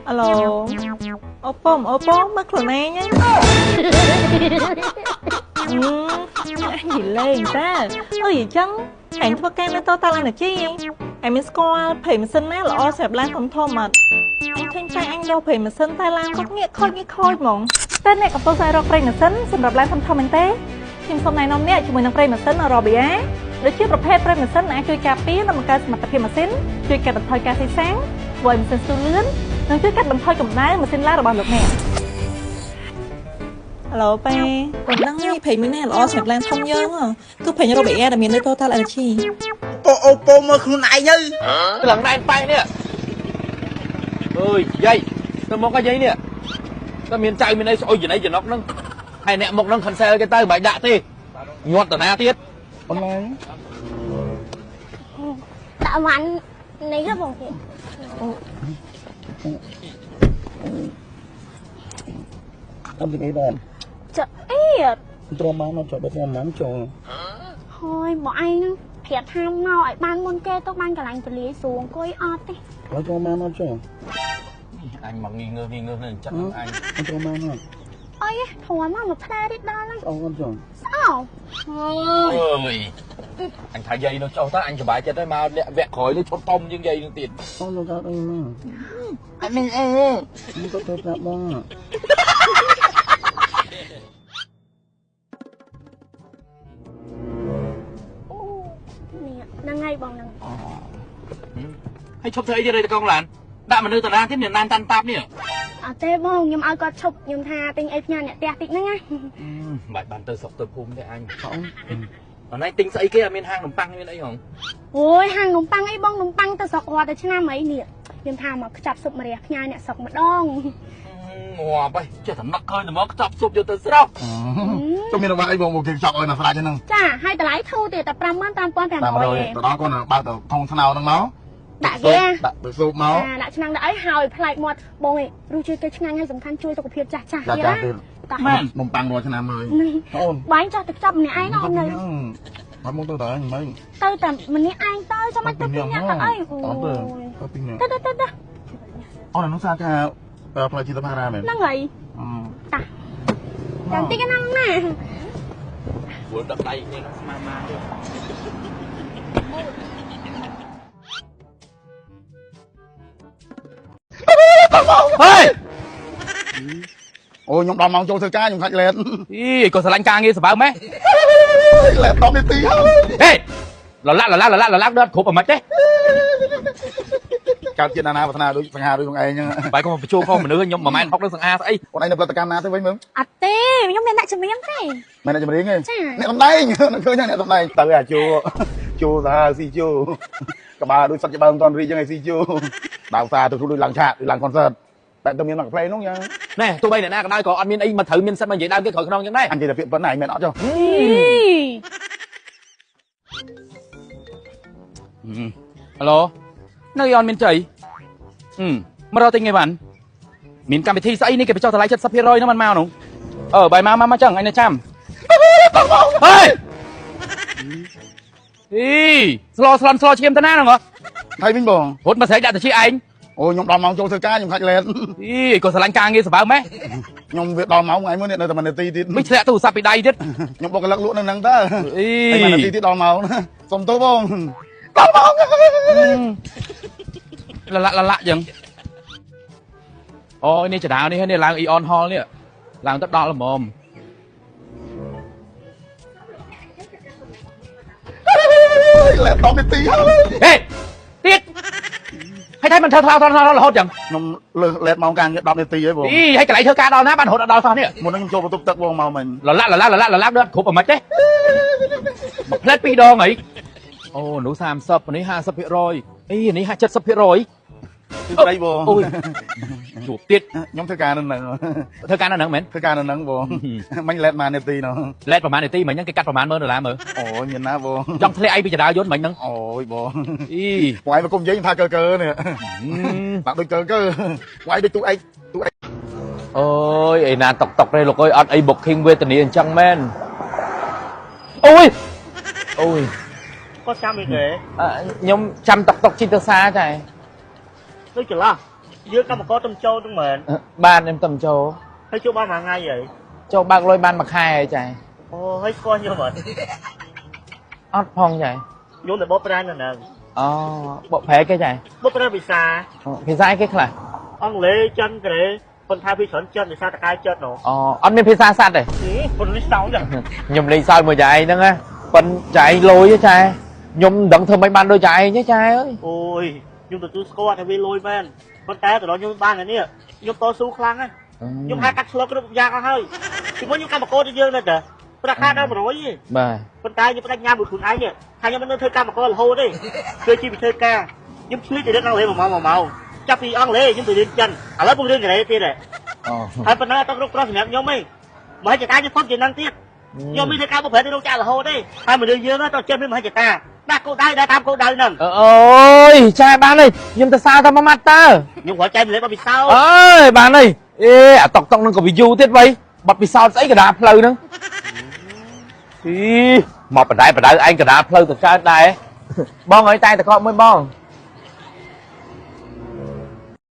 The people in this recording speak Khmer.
អាឡូអូប៉មអូប៉មមើលខ្លួនឯងណាអឺអញនិយាយលេងតើអើយអញ្ចឹងឯងធ្វើការនៅ Total Energy ឯងមានស្គាល់ប្រេងម៉ាស៊ីនណាល្អសម្រាប់ឡានធំធំអត់អញឃើញតែអញលោប្រេងម៉ាស៊ីនតែឡានគាត់ងាកខូចងាកខូចហ្មងតើអ្នកកំពុងស្វែងរកប្រេងម៉ាស៊ីនសម្រាប់ឡានធំធំមែនទេខ្ញុំសូមណែនាំអ្នកជាមួយនឹងប្រេងម៉ាស៊ីន Robia ដូចជាប្រភេទប្រេងម៉ាស៊ីនអាចជួយការពារនិងបង្កើនសមត្ថភាពម៉ាស៊ីនជួយកាត់បន្ថយការស៊ីសាំងធ្វើឲ្យម៉ាស៊ីនស្ទុះលឿននិងជួយកាត់បន្ថយកម្ដៅម៉ាស៊ីនឡានរបស់លោកអ្នកអាឡូប៉េប៉ុណ្ណឹងឯងប្រេងមួយណាល្អសម្រាប់ឡានធំយើងគឺប្រេង Robia ដែលមាននៅ Total Energy ពោអូពោមើលខ្លួនឯងទៅ ឡើងណែនប៉ែនេះអើយយាយទៅមកយាយនេះតែមានចៅមានអីស្អុយចំណៃចំណុកហ្នឹងហើយអ្នកមកហ្នឹង cancel គេទៅមិនបាច់ដាក់ទេញាត់តាណាទៀត អូនឡើង ដាក់វ៉ាន់នេះហ៎បងគេ អត់មានអីដែរ ចាអី ទ្រាំបានមកចុះបើទ្រាំបានចូល ហើយបងឯងហ្នឹងប្រាប់ថាមកឲ្យបានមុនគេទៅបានកន្លែងពលាយស្រួលអង្គុយអត់ទេ ហើយទ្រាំបានអត់ចុះ អញមកងីងើងីងើនៅចិត្តហ្នឹងអញ ទ្រាំបានអត់ អីទ្រាំមកមួយផ្លែទៀតដល់ហ្នឹង ស្អអត់ចុះ ស្អោ អើយអញថាយាយនោះចុះទៅអញសប្បាយចិត្តហើយមកអ្នកវគ្គក្រោយនេះឈុតធំជាងយាយនឹងទៀត អូនលោកកើតអីមក អត់មានអីទេ ខ្ញុំក៏ទៅប្រាប់បង នេះហ្នឹងហើយបងហ្នឹង ហើយឈប់ធ្វើអីទៀតតកងឡានដាក់មនុស្សតាណាទៀតមានណានតាន់តាប់នេះ អត់ទេបងខ្ញុំឲ្យគាត់ឈប់ខ្ញុំថាទិញអីផ្ញើអ្នកផ្ទះតិចហ្នឹងណា មិនបាច់បានទៅស្រុកទៅភូមិទេអញ អូន អនឯងទិញស្អីគេអត់មានហាងនំប៉័ងមានអីហង អូយហាងនំប៉័ងអីបងនំប៉័ងទៅស្រុករត់ទៅឆ្នាំអីនេះខ្ញុំថាមកខ្ចប់ស៊ុបម្រះផ្ញើអ្នកស្រុកម្ដង ងាប់ហើយចេះតែនឹកឃើញតែមកខ្ចប់ស៊ុបយកទៅស្រុក ចុះមានរបស់អីបងមកគេខ្ចប់ឲ្យមកស្រាច់ហ្នឹង ចាហើយតម្លៃធូរទៀតតែ55500 ទៅដល់គាត់បើកទៅថងស្នោហ្នឹងមក ដាក់គេ ដាក់ទៅស៊ុបមក ដាក់ឆ្នាំងដាក់អីហើយប្លែកមាត់បងឯងរសជាតិគេឆ្ងាញ់ហើយសំខាន់ជួយសុខភាពចាស់ចាស់ ទៀតណាតាមែននំប៉័ងរាល់ឆ្នាំហើយអូន បាញ់ចោះទៅខ្ចប់ម្នាក់ឯងអូននៅ អត់មកទៅតែមិន ទៅតែម្នាក់ឯងទៅចាំមិនទៅពីរនាក់ទៅអី អត់ទៅទៅពីរនាក់ ទៅទៅទៅ អូននោះសាខាផ្លូវជីតផារ៉ាមែន ហ្នឹងហើយតាចាំតិចណាណា ព្រោះដឹកដៃគ្នានឹងស្មាម៉ាទៀតហេ អូខ្ញុំដល់ម៉ោងចូលធ្វើការខ្ញុំខាច់លេត អីក៏ស្រឡាញ់ការងារសបើម៉េះ លេត10នាទីហើយ ហេលឡាក់លឡាក់លឡាក់លឡាក់ដល់គ្រប់អាម៉េចទេ កើតជាតិណាណាប្រាថ្នាដូចសង្ហាដូចខ្លួនឯងហ្នឹង បាយក៏បញ្ចូលខុសមនុស្សខ្ញុំ1.60ម៉ែត្រនឹងសង្ហាស្អី ខ្លួនឯងនៅផលិតកម្មណាទៅវិញមើល អត់ទេខ្ញុំមានអ្នកជំនាញទេ មានអ្នកជំនាញទេអ្នកសំដែងឃើញអ្នកសំដែងទៅអាជោជោសាស៊ីជោក្បាលដូចសត្វច្បាើមិនតាន់រីចឹងឯងស៊ីជោដើមសាទៅដូចឡើងឆាកដូចឡើង concert តែទៅមានមកផ្លេនោះយ៉ាង ណែទោះបីអ្នកណាក៏ដោយក៏អត់មានអីមកត្រូវមានសិទ្ធមកនិយាយដើមគេក្រោយខ្នងចឹងដែរ អញនិយាយតែពាក្យប៉ុណ្ណាឯងមែនអត់ចុះ ហៅឡូនៅអត់មានជ័យមករកទិញអីវ៉ាន់មានកម្មវិធីស្អីនេះគេបញ្ចុះតម្លៃ70%ហ្នឹងមិនមកនោះអឺបាយមកមកចឹងអញនៅចាំហេអីស្លស្លន់ស្លឈាមទៅណាហ្នឹងហ៎ ថៃវិញបង រត់មកស្រែកដាក់ទៅជាឯង អូខ្ញុំដល់ម៉ោងចូលធ្វើការខ្ញុំខាច់លេត អីក៏ស្រឡាញ់ការងារសបើម៉េះ ខ្ញុំវាដល់ម៉ោងថ្ងៃមួយនេះនៅតែ1នាទីទៀត មិនធ្លាក់ទូរស័ព្ទពីដៃទៀត ខ្ញុំបុកកលឹកលក់នៅហ្នឹងតើ អី 1នាទីទៀតដល់ម៉ោងសុំទោសបងដល់ម៉ោង លលាក់លលាក់ចឹងអូនេះចដាវនេះនេះឡើង Eon Hall នេះឡើងទៅដល់ល្មម លេត10នាទីហើយ ហេទៀតហើយតែមិនធ្វើថ្លោថ្លោរហូតចឹង ខ្ញុំលើសលេតម៉ោងការងារ10នាទីហើយបង អីហើយកន្លែងធ្វើការដល់ណាបានរហូតដល់សោះនេះ មុនហ្នឹងខ្ញុំចូលបន្ទប់ទឹកបងមកមិញ លលាក់លលាក់លលាក់លលាក់ដល់គ្រប់អាម៉េចទេមួយផ្លែតពីរដងអីអូនោះ30នេះ50%អីនេះ70% គឺស្រីបង អូយជួបទៀត ខ្ញុំធ្វើការនៅហ្នឹង ធ្វើការនៅហ្នឹងមែន ធ្វើការនៅហ្នឹងបងមិញលេត1នាទីនោះ លេតប្រហែលនាទីមិញហ្នឹងគេកាត់ប្រហែល10000ដុល្លារមើល អូយមានណាបង ចង់ធ្លាក់អីពីចដាលយន្តមិញហ្នឹង អូយបង អី បងឯងមកគុំនិយាយថាកើកើនេះបាក់ដូចកើកើបងឯងដូចទូឯងទូឯង អូយអីណាតុកតុកទេលោកអើយអត់អី booking វេទនាអញ្ចឹងមែនអូយអូយ គាត់ចាំអីគេ ខ្ញុំចាំតុកតុកជីទៅសាចា ដូចចន្លោះ យើងកម្មករទំចូលទាំងមែន បាទខ្ញុំតំចូល ហើយជួបបានមួយថ្ងៃហើយ ចូលបើកលុយបានមួយខែហើយចែ អូហើយស្គាល់ខ្ញុំអត់ អត់ផងចែ ខ្ញុំតែបបប្រាននៅហ្នឹង អូបកប្រែគេចែ បបប្រានភាសា អូភាសាអីគេខ្លះ អង់គ្លេសចិនកូរ៉េប៉ុន្តែពីច្រើនចិនភាសាតកាយចិនណូ អូអត់មានភាសាសត្វទេ ប៉ុន្តែសោច ខ្ញុំលេងសើចមួយចែឯងហ្នឹងណាប៉ិនចែឯងលយទេចែខ្ញុំមិនដឹងធ្វើម៉េចបានដូចចែឯងទេចែអើយ អូយខ្ញុំទទួលស្គាល់ថាវាលយមែនប៉ុន្តែទៅដល់ខ្ញុំបានតែនេះខ្ញុំតស៊ូខ្លាំងណាស់ខ្ញុំហាក់កាត់ឆ្លងគ្រប់យ៉ាងអស់ហើយពីមុនខ្ញុំកម្មករទៅយើងនៅតែប្រាក់ខែដល់100ទេ បាទ ប៉ុន្តែខ្ញុំបដិញ្ញាមួយខ្លួនឯងថាខ្ញុំមិននៅធ្វើកម្មកររហូតទេគឺជាពីធ្វើការខ្ញុំឆ្លៀតទៅរៀនអង់គ្លេសមួយម៉ោងមួយម៉ោងចាប់ពីអង់គ្លេសខ្ញុំទៅរៀនចិនឥឡូវពងរៀនកូរ៉េទៀតហ៎ អូ ហើយប៉ុណ្ណឹងអត់គ្រប់គ្រាន់សម្រាប់ខ្ញុំទេមហិច្ឆតាខ្ញុំផុតជាងហ្នឹងទៀតខ្ញុំមានធ្វើការបកប្រែទៅរោងចក្ររហូតទេហើយមនុស្សយើងតើចេះមានមហិច្ឆតាដាក់គោលដៅដាក់តាមគោលដៅហ្នឹង អូយចែបានហើយខ្ញុំទៅសើតែមួយម៉ាត់តើ ខ្ញុំគ្រាន់ចែកម្លែកបទពិសោធន៍ អើយបានហើយអេអាតុកតុកហ្នឹងក៏វាយូរទៀតវៃបាត់ពិសោធន៍ស្អីកដាផ្លូវហ្នឹងអីមកបដៅបដៅឯងកដាផ្លូវទៅកើតដែរបងអើយតែតកកមួយបង